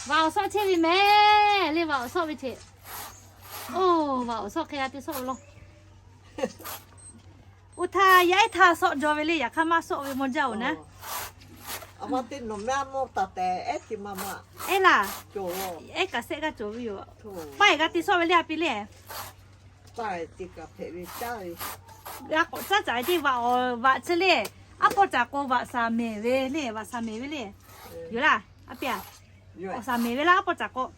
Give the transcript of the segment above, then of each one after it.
Vaꞈ awˬ sawˆ chehˇ ve mehˍ le, vaꞈ awˬ sawˆ ve cheꞈ. Oˇ, vaꞈ awˬ sawˆ hk'e g'a te sawˆ ve law. Oˇ htaˇ yaˇ ehˉ htaˇ sawˆ jaw ve le, yaꞈ hk'aˇ maˇ sawˆ ve maw jaˇ-oˬ naˉ. Ehˉ laˇ, ehˉ kaꞈ sehˆ g'aˇ cawˬ ve yoˬ. Paˇ eˬ g'a te sawˆ ve le, a pi le. G'a k'awꞈ caˉ caˍ ve teˇ vaꞈ, vaꞈ chi le. Aˉ pawˇ caˍ k'o vaꞈ shaˍ mehˍ ve le, vaꞈ shaˍ mehˍ ve le. Yoˬ laˇ, a pi a. Awˬ shaˍ mehˍ ve laˇ, aˉ pawˇ caˍ k'o.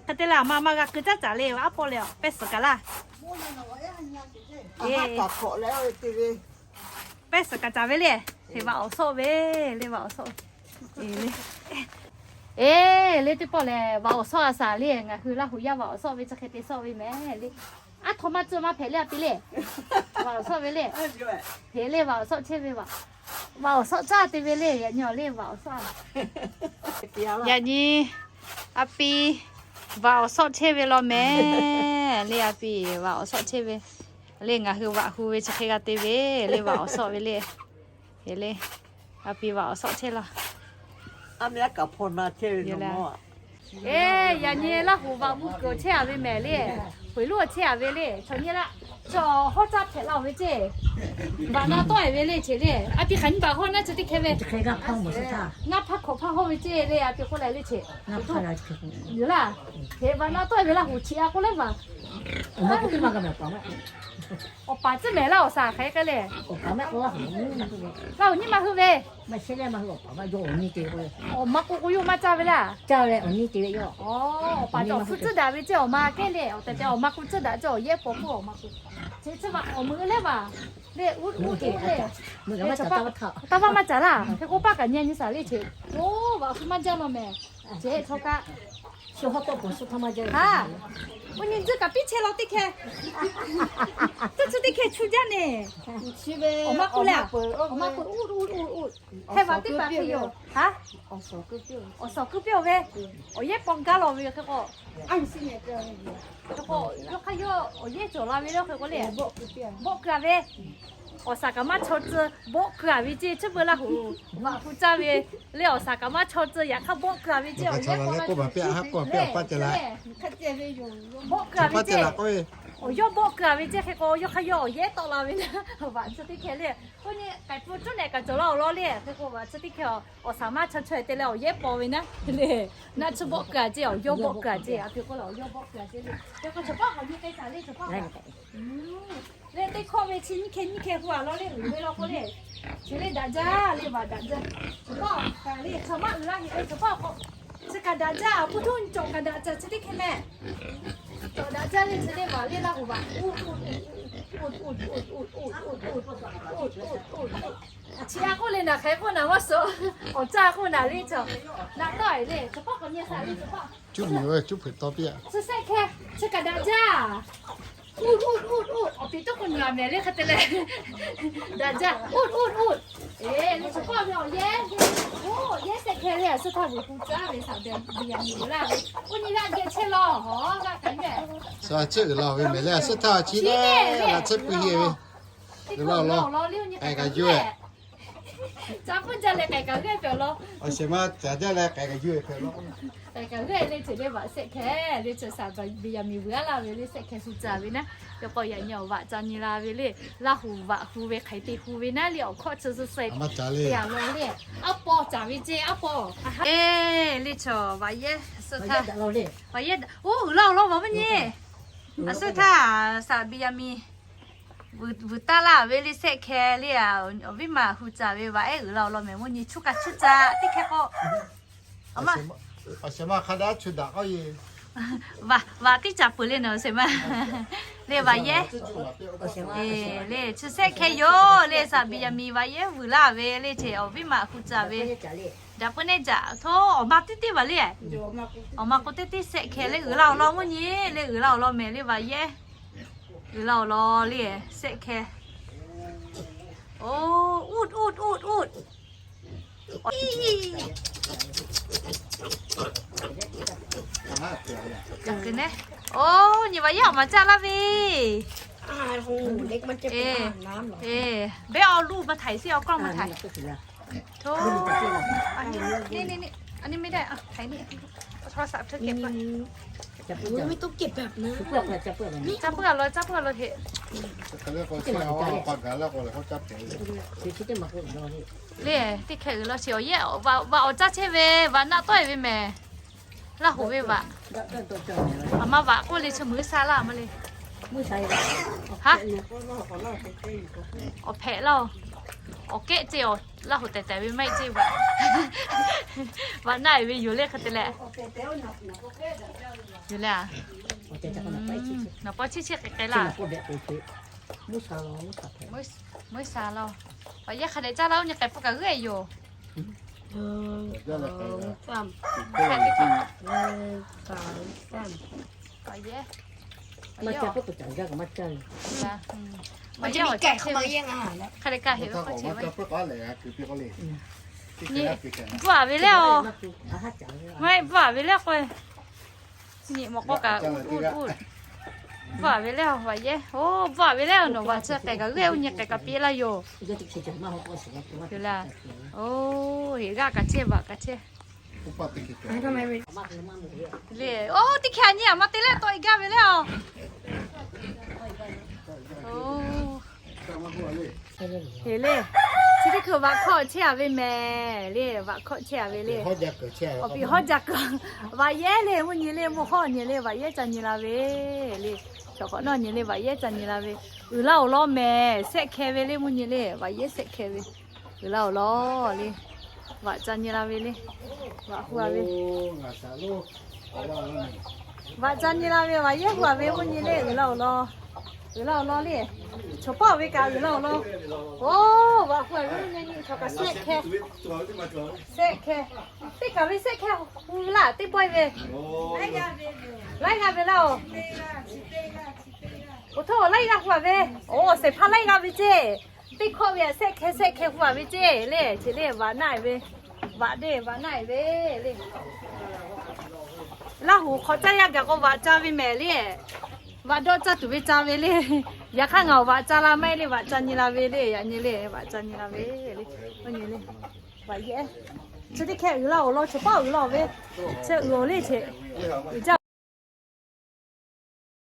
Hk'e te leh, a ma ma g'a keu caˉ caˍ le, aˉ pawˇ leh a pehˇ suhˍ kaꞈ laˇ. Pehˇ suhˍ kaꞈ caˍ ve le. Hk'e vaꞈ awˬ sawˆ ve le, vaꞈ awˬ sawˆ. Eˬ le, teˇ pawˆ lehˬ vaꞈ awˬ sawˆ a shaˍ le. Ngaˬ hui Laˇ huˍ yaˇ vaꞈ awˬ sawˆ ve chi hk'e te sawˆ ve mehˍ le. Aˉ htoꞈ ma tcuh maˇ hpehꞈ le, a pi le. Vaꞈ awˬ sawˆ ve le. Hk'e le, vaꞈ awˬ sawˆ chehˇ ve vaꞈ. Vaꞈ awˬ sawˆ caˇ te ve le, yaꞈ nyi awˬ le vaꞈ awˬ sawˆ. Yaꞈ nyi a pi vaꞈ awˬ sawˆ chehˇ ve law mehˍ le, a pi vaꞈ awˬ sawˆ chehˇ ve le. Ngaˬ hui vaꞈ hu ve chi hk'e g'a te ve le, vaꞈ awˬ sawˆ ve le. Hk'e le, a pi vaꞈ awˬ sawˆ chehˇ law. Eˬ, yaꞈ nyi Laˇ huˍ vaꞈ hu kuiˬ chehˇ a ve mehˍ le. Huiˍ lonˉ chehˇ a ve le, chaw nyi laˇ. Chaw hawˉ caˇ hpehꞈ la-oˬ ve ceˇ. Vaꞈ na tawˆ e ve le cheꞈ le. A pi hk'aˬ nyi baˬ hawˇ naˉ chi teˇ hkeh ve. Ngaˇ hpaˇ hkawꞈ hpaˇ hawˇ ve ceˇ le, a pi k'oˆ leh le cheꞈ. Yoˬ laˇ. Hk'e vaꞈ na tawˆ e ve Laˇ huˍ chi a k'oˆ leh vaꞈ Awˬ paˍ tcuhˉ mehˍ laˇ awˬ shaˍ hk'aˬ hk'e le. Laˇ huˍ nyiˇ ma hui ve. Awˬ ma k'o k'o yawˇ maˇ caˇ ve laˇ. Awˬ paˍ cawˬ hpu tcuhˉ daꞈ ve ceˇ, awˬ ma kehˉ le. Awˬ tehˬ tehˬ awˬ ma k'o tcuhˉ daꞈ ceˇ, awˬ yehˇ paw k'oˆ awˬ ma k'o. Chi chi vaꞈ awˬ meuꞈ leh vaꞈ le, uˉ uˉ le. Taˇ vaˇ maˇ caˍ laˇ. Hk'e k'oˆ paˇ kaꞈ nyi nyi shaˍ le cheꞈ. Oˇ, vaꞈ hu maˇ jaˇ law mehˍ. Chi hk'e chaw kaꞈ Shu hawˉ tawˆ pawˍ shu htaˇ maˇ jaˇ. Ha, oˇ nyi tcuhˉ kaꞈ piˉ chehˇ law teˇ hkeh. Tcuhˉ tcuhˉ teˇ hkeh chu jaˇ neˬ. Awˬ ma k'oˆ leh, awˬ ma k'oˆ uˉ uˉ uˉ uˉ. Hk'e vaꞈ teˇ hpaˍ hk'e yoˬ. Ha, awˬ suhˍ kuiˉ piˇ-oˬ ve. Awˬ yehˇ paw gaˇ law ve hk'e k'o, yawˇ hk'aˇ yawˇ awˬ yehˇ cawˬ la ve le hk'e k'oˆ le. Bawˆ keu a ve. Awˬ shaˍ kaꞈ maˇ chaw tcuh, bawˆ keu a ve ceˇ. Chi beuꞈ Laˇ huˍ vaꞈ hu caˇ ve le, awˬ shaˍ kaꞈ maˇ chaw tcuh, yaꞈ hk'aˇ bawˆ keu a ve ceˇ. Awˬ yehˇ paw la ve, bawˆ keu a ve ceˇ. Awˬ yawˇ bawˆ keu a ve ceˇ hk'e k'o, yawˇ hk'aˇ yawˇ awˬ yehˇ tawˆ la ve le. Vaꞈ chi teˇ hkeh le. Oˇ nyi k'ai pfuhˇ cuˉ nehˬ kaꞈ cawˬ la awˬ lawn le. Hk'e k'o vaꞈ chi teˇ hkeh awˬ shaˍ maˇ chaw chaw te leh awˬ yehˇ paw ve naˉ le. Naˆ tsuhˇ bawˆ keu a ceˇ, awˬ yawˇ bawˆ keu a ceˇ. A pi k'oˆ leh awˬ yawˇ bawˆ keu a ceˇ le. Hk'e k'o chaw paˇ k'awꞈ nyi k'ai taˍ le, chaw paˇ k'awꞈ le teˇ hkawˇ ve chi nyiˇ hkeh nyiˇ hkeh hu a lawn le, uiˍ ve law k'o le. Chi le daꞈ jaˇ le, vaꞈ daꞈ jaˇ. Chaw paˇ kaꞈ le, chaw maˇ uiˍ laˇ heꞈ ve chaw paˇ k'o, chi kaꞈ daꞈ jaˇ. Pfuhˇ htuˇ cawˬ kaꞈ daꞈ caˬ chi teˇ hkeh mehˍ. Cawˬ daꞈ jaˇ le, chi le vaꞈ le Laˇ huˍ vaꞈ. Chi a k'oˆ le naˬ hk'e k'oˆ naˬ maˇ suh. Awˬ caˇ k'oˆ naˬ le chaw. Naꞈ tawˆ e le, chaw paˇ k'awꞈ nyi shaˍ le, chaw paˇ. Cuˉ miˬ ve cuˉ hpeuꞈ taw piˇ-a. Chi sehˆ hkeh, chi kaꞈ daꞈ jaˇ. Uˉ uˉ uˉ uˉ, awˬ piˍ tawˇ k'o nyi a mehˍ le hk'e te leh. Daꞈ jaˇ, uˉ uˉ uˉ. Eˬ, le chaw paˇ ve awˬ yehˇ, awˬ yehˇ sehˆ hkeh le, a suhˉ htaˇ vuˬ hu caˇ ve shaˍ beuꞈ yaꞈ nyi uiˍ laˇ ve. Oˇ nyi g'aˇ geh chehˇ law, hawˉ g'aˇ kaꞈ nyi. Suhˉ chehˇ uiˍ laˇ ve mehˍ le, a suhˉ htaˇ chi le, la chehˇ pui heˆ ve. Uiˍ laˇ awˬ lawn, k'ai kaꞈ yuˬ-e. Ca pfuhˇ jaˇ leh k'ai kaꞈ g'aˇ peuˬ law. Awˬ shehˍ ma caˍ jaˇ leh k'ai kaꞈ yuˬ-e hpehꞈ law. K'ai kaꞈ g'aˇ le ceuˬ le vaꞈ sehˆ hkeh le, ceuˬ shaˍ Beˍyaˍmiˍ vuiˬ a laˇ ve le, sehˆ hkeh hu caˍ ve naˉ. Yaꞈ k'aw yaꞈ nyi awˬ vaꞈ ca nyi la ve le, Laˇ huˍ vaꞈ hu ve hk'aˬ hk'e te hu ve naˉ le, awˬ hkawˇ chi suh suh te a law le. Aˉ pawˇ caˍ ve ceˇ, aˉ pawˇ. Eˬ, le chaw vaꞈ yehˇ suh htaˇ, vaꞈ yehˇ oˇ uiˍ laˇ awˬ lawn vaꞈ mvuhˇ nyi. A suhˉ htaˇ shaˍ Beˍyaˍmiˍ vuiˬ taˇ laˇ ve le, sehˆ hkeh le, awˬ viˉ ma hu caˍ ve vaꞈ ehˉ uiˍ la awˬ lawn mehˍ mvuhˇ nyi, chuˇ kaꞈ chuˇ caˇ teˇ hkeh k'o. Awˬ shehˍ ma hk'a daꞈ chuˇ daꞈ k'oˆ ve, vaꞈ tiˉ caˍ peuˬ le nawˬ shehˍ ma le vaꞈ yehˇ. Le chi sehˆ hkeh yoˬ le, shaˍ Beˍyaˍmiˍ vaꞈ yehˇ vuiˬ laˇ ve le, chi awˬ viˉ ma hu caˍ ve. Daꞈ peuˬ neˇ jaꞈ htoˇ, awˬ ma teˇ teˇ vaꞈ le. Awˬ ma k'o teˇ teˇ sehˆ hkeh le, uiˍ la awˬ lawn mvuhˇ nyi le, uiˍ la awˬ lawn mehˍ le vaꞈ yehˇ. Uiˍ la awˬ lawn le sehˆ hkeh. Oˇ, uˉ uˉ uˉ uˉ. Oˇ, nyi vaꞈ yehˇ awˬ maˍ caˇ laˇ ve. Eˬ, eˬ, beˉ awˬ luˇ maˇ htaiˍ, awˬ kawˇ maˇ htaiˍ. Hto, neˇ neˇ neˇ. อันนี้ไม่ได้ อ่ะ ถ่ายนี่ โทรศัพท์เธอเก็บก่อน ไม่ต้องเก็บแบบนั้น จับเพื่อนเรา จับเพื่อนเราเถอะ le, teˇ hkeh uiˍ la chi awˬ yehˇ, vaꞈ awˬ caˇ chehˇ ve, vaꞈ naˆ tawˆ e ve mehˍ. Laˇ hoꞈ ve vaꞈ, aˬ ma vaꞈ k'oˆ le chi muiˬ sha laˇ maˇ le. Haˉ, awˬ hpehꞈ laˇ-oˬ. Awˬ kehˉ ceˇ awˬ, Laˇ hoꞈ tehˬ tehˬ ve maˇ heˆ ceˇ vaꞈ. Vaꞈ naˆ e ve yoˬ le hk'e te leh. Yoˬ le a. Nawˬ paw chiˇ chiˇ k'ai k'ai laˇ. Muiˬ sha laˇ-oˬ. Vaꞈ yehˇ hk'a dehꞈ caˇ laˇ-oˬ, nyi k'ai peuˬ kaꞈ g'euˆ yoˬ. Hk'a dehꞈ kaꞈ heꞈ ve k'oˆ ce ve, bvuhˆ a ve le-oˬ. Maˇ heˆ, bvuhˆ a ve le k'o, nyi mawˬ k'aw kaꞈ uˉ uˉ. Bvuhˆ a ve le-oˬ, vaꞈ yehˇ. Oˇ, bvuhˆ a ve le-oˬ, nawˬ vaꞈ chi k'ai kaꞈ g'euˆ, oˇ nyi k'ai kaꞈ piˇ laˇ yoˬ. Oˇ, heˍ g'aˇ kaꞈ chehˇ, vaꞈ kaꞈ chehˇ le. Oˇ, teˇ hkeh nyi a ma te leh tawˆ e gaˇ ve le-oˬ. Heˍ le, chi teˇ hkui vaꞈ hkawˆ chehˇ a ve mehˍ le, vaꞈ hkawˆ chehˇ a ve le. Awˬ piˍ hawˉ jaˇ kuiˬ, vaꞈ yehˇ le, mvuhˇ nyi le, mvuhˇ hawˉ nyi le, vaꞈ yehˇ ca nyi la ve le. Chaw hk'awꞈ nawˇ nyi le, vaꞈ yehˇ ca nyi la ve. Uiˍ laˇ awˬ lawn mehˍ, sehˆ hkeh ve le, mvuhˇ nyi le, vaꞈ yehˇ sehˆ hkeh ve. Uiˍ laˇ awˬ lawn le, vaꞈ ca nyi la ve le. Vaꞈ hu a ve, vaꞈ ca nyi la ve, vaꞈ yehˇ hu a ve, mvuhˇ nyi le, uiˍ laˇ awˬ lawn. Uiˍ laˇ awˬ lawn le. Chaw paˆ ve kaꞈ uiˍ laˇ awˬ lawn. Oˇ, vaꞈ hu a ve mvuhˇ nyi chaw kaꞈ sehˆ hkeh, sehˆ hkeh. Teˇ kaˬ ve sehˆ hkeh hu laˇ, teˇ pawehˇ ve laiˉ g'aˇ ve laˇ-oˬ. Awˬ htoꞈ laiˉ g'aˇ hu a ve. Oˇ, shehˍ hpaˇ laiˉ g'aˇ ve ceˇ. Teˇ hkawˇ ve sehˆ hkeh sehˆ hkeh hu a ve ceˇ le. Chi le vaꞈ naˆ e ve, vaꞈ deˇ vaꞈ naˆ e ve le. Laˇ hoꞈ hk'awꞈ caˇ yaˇ gaˬ k'o vaꞈ ca ve mehˍ le. Vaꞈ dawˆ caˇ tuˬ ve ca ve le. Yaꞈ hk'aˇ ngaˬ awˬ vaꞈ ca la maˇ heˆ le, vaꞈ ca nyi la ve le, yaꞈ nyi le, vaꞈ ca nyi la ve le. Oˇ nyi le, vaꞈ yehˇ. Chi teˇ hkeh uiˍ laˇ awˬ lawn, chaw paˆ uiˍ laˇ ve. Chi uiˍ awˬ le che, uiˍ jaˇ.